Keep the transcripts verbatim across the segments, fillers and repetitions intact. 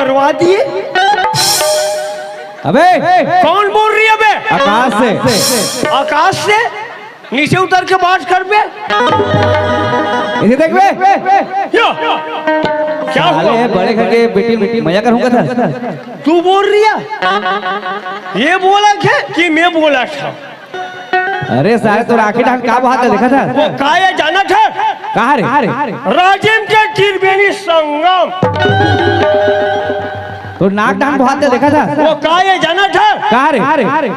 करवा दिए। अबे, कौन बोल रही है बे? आकाश से। आकाश से? नीचे उतर के बात कर बे। इसे देख बे। यो, क्या हुआ? साले बड़े करके बेटी मजा करूंगा था। तू बोल रही है? ये बोला क्या कि मैं बोला था? अरे साले, तो राखी डाल का बात है, देखा था? वो का ये जाना था? कहाँ रे? राजिम के त्रिवेणी संगम। तो नाक डांग बहुत दे देखा था। वो का ये जाना था? कहाँ रे?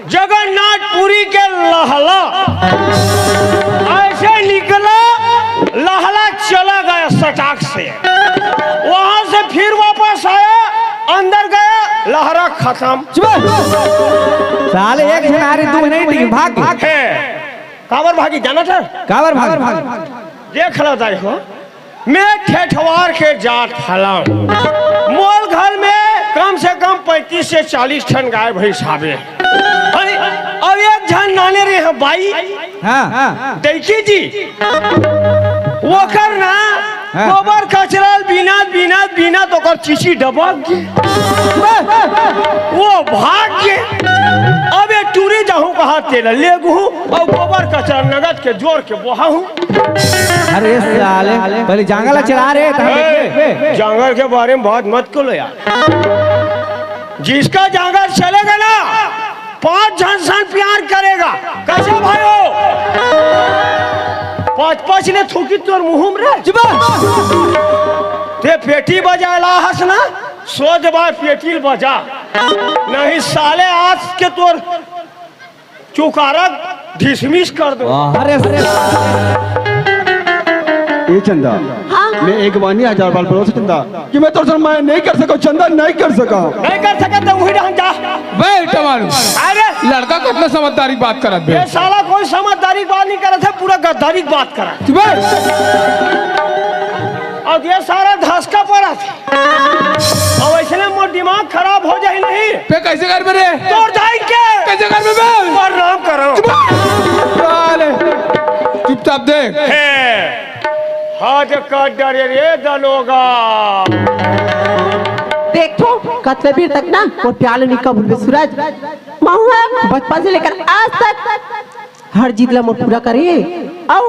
जगन्नाथपुरी के लहला ऐसे निकला, लहला चला गया सटाक से, वहां से फिर वापस आया, अंदर गया, लहरा खत्म। चुप। साले एक झन आ रहे, दो नहीं टिके, भाग गए। है। काबर भागी जाना था? काबर भाग? देख ला ताई हो, मैं ठेठवार के जात हलंव। मोर घर में कम से कम पैंतीस से चालीस ठन गाय भैंस हावे। अरे, अब एक झन नाने रहे हैं बाई, हाँ, हाँ। देखी जी, वो कर ना, हाँ। गोबर कचरा ल बीनत, बीनत, बीनत ओकर चीची डबक गे। वो भाग गे। अब ये टूरी जाहूं कहा तेला लेगहूं, अउ गोबर कचरा नगद के जोर के बोहाहूं। अरे साले, पहले जांगर ला चला रे, तहां ए, देखबे। जांगर के बारे में बात मत करो यार। जिसका जांगर चलेगा ना, पांच झन सन प्यार करेगा। कैसे भाई हो? पांच पांच ने थूकी तोर मुंह में रे। चुप। ते पेटी बजाए ला हस ना, सोच बाय पेटी ल बजा। नहीं साले, आज के तोर चुकारा डिसमिस कर दो। वाह। अरे, अरे। ए चंदा, हाँ। मैं एक बार नहीं हजार बार बोलो चंदा कि मैं तोर से मैं नहीं कर सका, चंदा नहीं कर सका। नहीं कर सके तो वही रहन जा। बे, टमारू। अरे। लड़का कितना समझदारी बात करत बे। ये साला कोई समझदारी बात नहीं करत है, पूरा गद्दारी बात करत। बे। और ये सारा धसका पड़त। अब ऐसने मोर दिमाग खराब हो जाही नहीं। बे, कैसे करबे रे? तोर दाई के। कैसे करबे बे? प्रणाम करो। चुप। साले। चुपचाप देख। हे। हाथ काट डारे रे दलोगा। देख तो, कतले बेर तक ना, मोर प्यार ला निका भूलबे सूरज। महुआ, बचपन से लेकर आज तक हर जिद ला मोर पूरा करे। अउ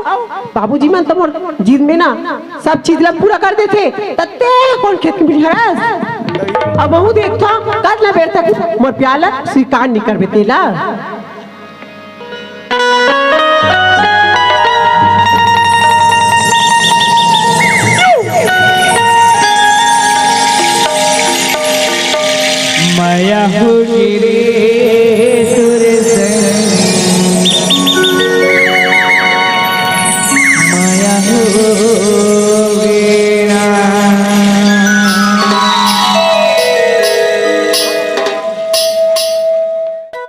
बाबूजी मन तो मोर जिद में ना सब चीज ला पूरा कर देथे, त ते कोन खेत में हरस? अब महूं देखथंव, कतला बेर तक मोर प्यार ला स्वीकार नइ करबे तेला। मया होगे रे तोर संग, मया होगे ना।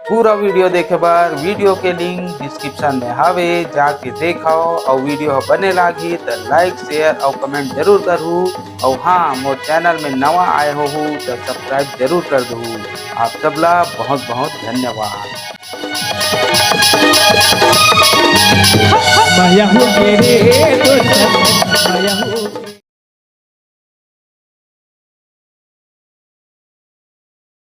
पूरा video देखे बर video के link description में हावे, जाके देखव। अउ video ह बने लागही त like, share अउ comment जरूर करहू। अउ हाँ, मोर channel में नवा आए होहू त subscribe जरूर कर दहू। आप सबला बहुत बहुत धन्यवाद। मया होगे रे तोर संग, मया होगे।